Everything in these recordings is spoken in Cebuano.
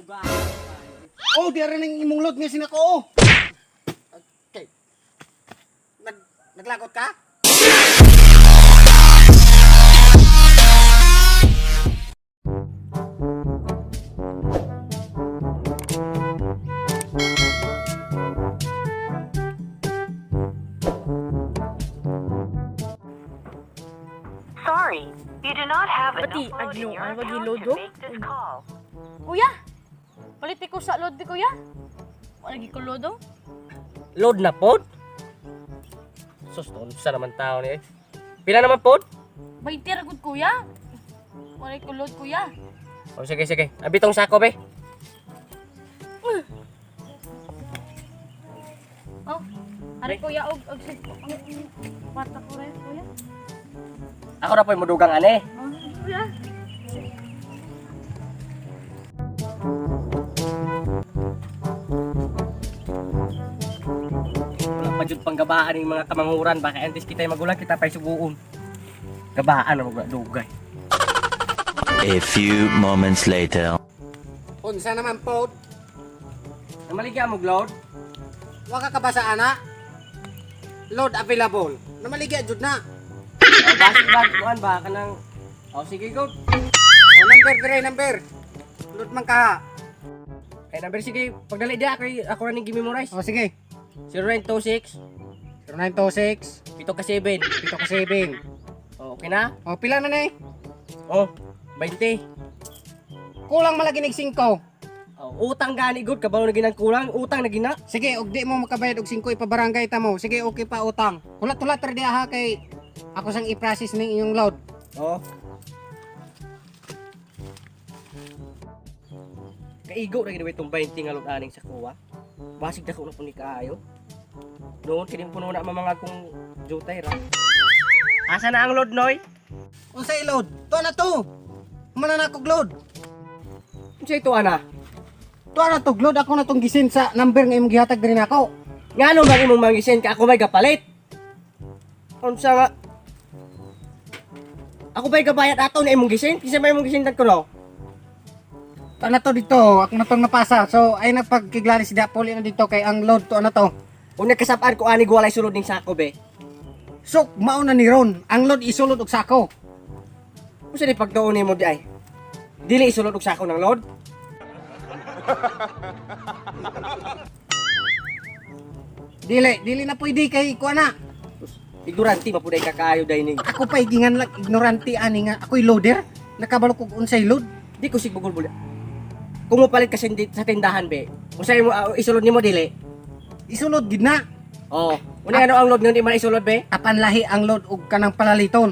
Oh, di ara ning imong load nga sinako oh. Okay. Naglagot ka? Sorry, you do not have Pati, enough load in agno, your ano, account wagi-load, to oh? make this call. Kuya, palit ko sa load di kuya. Wala gi ko load oh. Load na pod? Sus, sa naman tao ni eh. Pila naman pod? 20 ra gud kuya. Wala ko load kuya. Oh, sige, sige. Abi tong sako, be. Oh, ari kuya og og ang kwarta ko rin kuya. Ako na po'y mudugang ane. Oh, kuya. Wala pa jud panggabaan ng mga kamanghuran. Baka antes kita'y magulang, kita pa'y suguon. Gabaan na mga dugay. A few moments later. Unsa naman pod? Namaligya mo, load? Wa ka ba sa ana? Load available. Namaligya jud na. Oh, basi ba? Kuan ba? Kanang... Oh, sige, go. Oh, number dire number. Load man ka. Ha. Kay number, sige. Pagdali diya, kay ako na ning gi-memorize. Oh, sige. 0926 0926 7 ka 7. 7 Oh, okay na? Oh, pila na ni? Oh, 20. Kulang malagi nig 5. Oh, utang gani good kabalo na ginang kulang, utang na gina. Sige, og di mo makabayad og 5 ipabarangay ta mo. Sige, okay pa utang. Hulat-hulat ra diha ha kay ako sang i-process ning inyong load. Oh. Kaigo na ginawa itong 20 nga load aning sa kuwa. Basig dako na po ni kaayo. Noon kini puno na mamanga kong jutay ra. Asa na ang load noy? Unsa i-load? Tuwa na to. Humana na akong load. Unsa ito ana? Tuwa na to load ako na tong gisin sa number nga imong gihatag diri nako. Ngano man imong mangisen ka ako may gapalit? Unsa nga? Ako ba'y gabayad ato na imong gisin? Kinsa may imong gisin ko no? Tuwa na to dito, ako na tong napasa. So ay nagpagkiglaris da puli na dito kay ang load tuwa na to. Unya kasapaan ko ani walay sulod ning sako be. So mao na ni ron, ang load isulod og sako. Unsa ni pagtuon nimo di ay? Dili isulod og sako ng load? Dili, dili na pwede kay kuha na. Ignorante ba puday kakaayo day ning. Ako pa gingan lang ignorante ani nga ako'y loader. Nakabalo kog unsay load. Di ko sigbugol buli. Kung mopalit ka sa tindahan be, unsa imo isulod nimo dili? Isulod gid na. Oh, una ano ang load nga di man isulod be? Apan lahi ang load og kanang palaliton.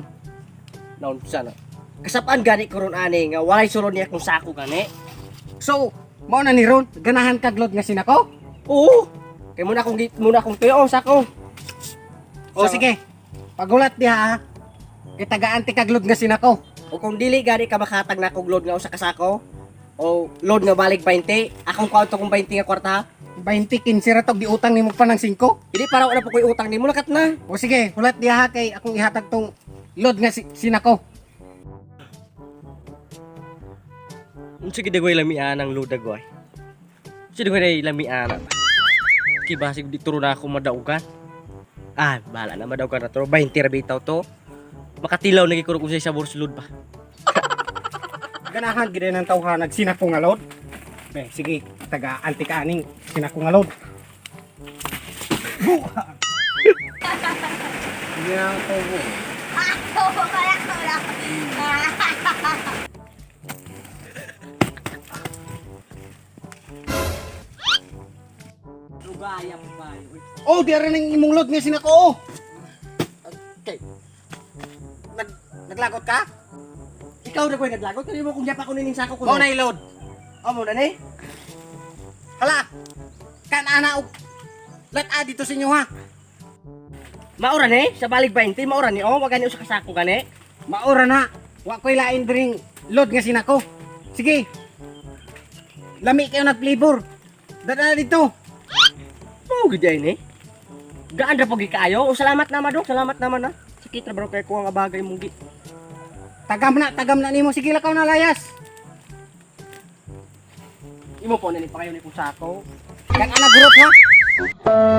Naon sa na. Kasapaan gani karon ani nga walay sulod niya kung sako gani. So, mao na ni ron, ganahan kag load nga sinako? Oo. Kay muna akong tuyo oh, sako. O sige. Pagulat diha ha. Kay tagaan ti kag load nga sinako. O kung dili gani ka makatag na kog load nga usa ka sako o load nga balik 20, akong kuan to kung 20 nga kwarta. 20 15 ra tog di utang nimo pa ng 5. Dili para wala po ko'y utang nimo lakat na. O sige, hulat diha ha kay akong ihatag tong load nga sinako. Unsa gid dagoy lamian ang load dagoy. Unsa dagoy lamian ba? Kay basig di turo na ako madaugan. Ah, bahala na madaugan na to. 20 ra bitaw to. Makatilaw na gid ko kung sa sabor sulod ba. Ganahan gid ng tawhan nagsinako nga load. Be, sige, tagaan ti ka aning sinako nga load. Buha. Hindi na ako. Lugaya pa. Oh, di ara ning imong load nga sinako. Oh. Okay. Naglagot ka? Ikaw na ko'y naglagot kani mo kung pa ko nining sako ko. Mao na i-load. Oh, mo na ni. Hala. Kan ana og lat-a dito sa inyo ha. Maura ni sa balik 20 maura ni oh, wag gani usa ka sako gani. Maura na. Wa ko'y lain dring load nga sinako. Sige. Lami kayo nag-flavor. Dada dito. Mao gid ay ni. Gaan ra pag kaayo. O salamat naman dok, salamat naman ha. Sakit ra bro kay ko ang bagay mong gi. Tagam na nimo. Sige lakaw na layas. Imo po na ni pakayon ni kung sako. Kan ana gurot ha.